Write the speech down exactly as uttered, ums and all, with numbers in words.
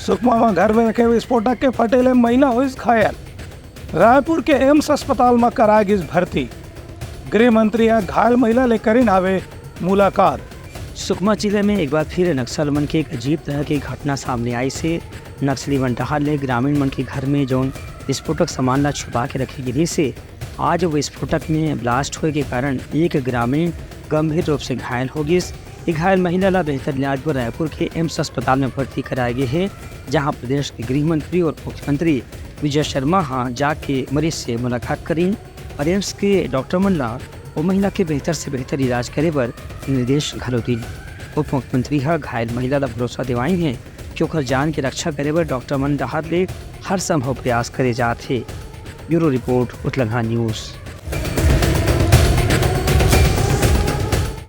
सुकमा म घर में रखे विस्फोटक के फटे ले महिला होइस घायल। रायपुर के एम्स अस्पताल म कराए गिस भर्ती। गृह मंत्री ह घायल महिला ले करिन हावे मुलाकात। सुकमा जिले में एक बार फिर नक्सल मन के एक अजीब तरह के घटना सामने आइस हे। नक्सली मन डहार ले ग्रामीण मन के घर में जौन विस्फोटक सामान ला छुपा के रखे गिस हे, आज वो विस्फोटक में ब्लास्ट होए के कारण एक ग्रामीण गंभीर रूप से घायल हो गिस। ये घायल महिला ला बेहतर इलाज बर रायपुर के एम्स अस्पताल में भर्ती कराए गे हे, जहां प्रदेश के गृह मंत्री और मुख्यमंत्री विजय शर्मा हा जाके मरीज से मुलाकात करिन और एम्स के डॉक्टर मन ला वो महिला के बेहतर से बेहतर इलाज करे बर निर्देश घलो दीन। उप मुख्यमंत्री हा घायल महिला ला भरोसा दिवाइन हे कि ओकर जान के रक्षा करे बर डॉक्टर मन डहार ले हर संभव प्रयास करे जात हे। Bureau report, Utlangha news.